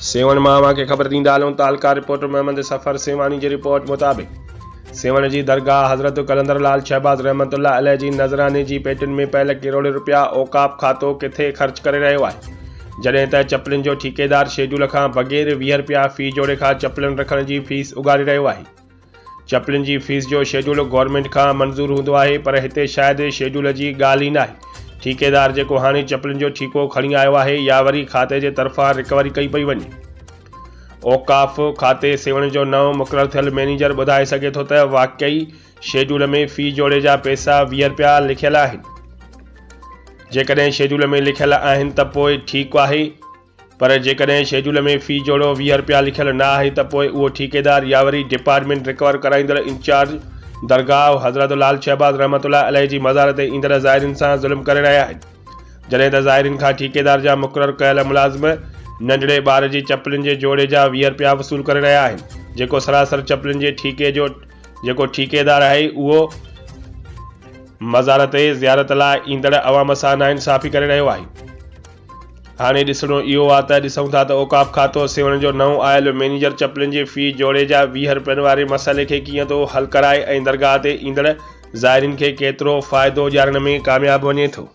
سيوهڻ مان اوهان کي خبر ڏيندا هلون تعلقه رپورٽر محمد صفر سيوهاڻي جي رپورٽ مطابق سيوهڻ جي درگاهه حضرت قلندر لال شهباز رحمت الله عليه جي نذراني جي پيٽين ۾ پيل ڪروڙين رپيا اوقاف کاتو ڪٿي خرچ ڪري رهيو آهي جڏهن ته چپلين جو ٺيڪيدار شيڊول کان بغير 20 رپيا في جوڙي کان چپلن رکڻ جي فيس اڳاڙي رهيو آهي. چپلين جي فيس جو شيڊول گورنمينٽ کان منظور هوندو آهي پر هتي شايد شيڊول جي ڳالهه ئي ناهي. ٺيڪيدار جيڪو هاڻي چپلين جو ٺيڪو کڻي آيو آهي يا وري کاتي جي طرفان رڪوري ڪئي پئي وڃي. اوقاف کاتي سيوهڻ جو نئون مقرر ٿيل مئنيجر ٻڌائي سگهي ٿو ته واقعي شيڊول ۾ في جوڙي جا پئسا 20 رپيا لکيل آهن. جيڪڏهن شيڊول ۾ لکيل آهن ته پوء ٺيڪ آهي. پر جيڪڏهن شيڊول ۾ في جوڙو 20 رپيا لکيل نه آهي ته پوء اهو ٺيڪيدار يا وري ڊپارٽمينٽ رڪور ڪرائيندڙ انچارج درگاهه حضرت لال شهباز رحمة الله عليه جي مزار تي ايندڙ زائرين سان ظلم ڪري رهيا آهن جڏهن ته زائرين کان ٺيڪيدار جا مقرر ڪيل ملازم ننڍڙي ٻار جي چپلين جي جوڙي جا 20 رپيا وصول ڪري رهيا آهن جيڪو سراسر چپلين جي ٺيڪي جو جيڪو ٺيڪيدار آهي اهو مزار تي زيارت لاء ايندڙ عوام سان ناانصافي ڪري رهيو آهي. هاڻي ڏسڻو اهو آ ته ڏسون ٿا ته اوقاف کاتو سيوهڻ جو نئون آيل مئنيجر چپلين جي في جوڙي جا 20 رپين واري مسئلي کي ڪيئن ٿو حل ڪرائي ۽ درگاهه تي ايندڙ زائرين کي ڪيترو فائدو ڏيارڻ ۾ ڪامياب وڃي ٿو.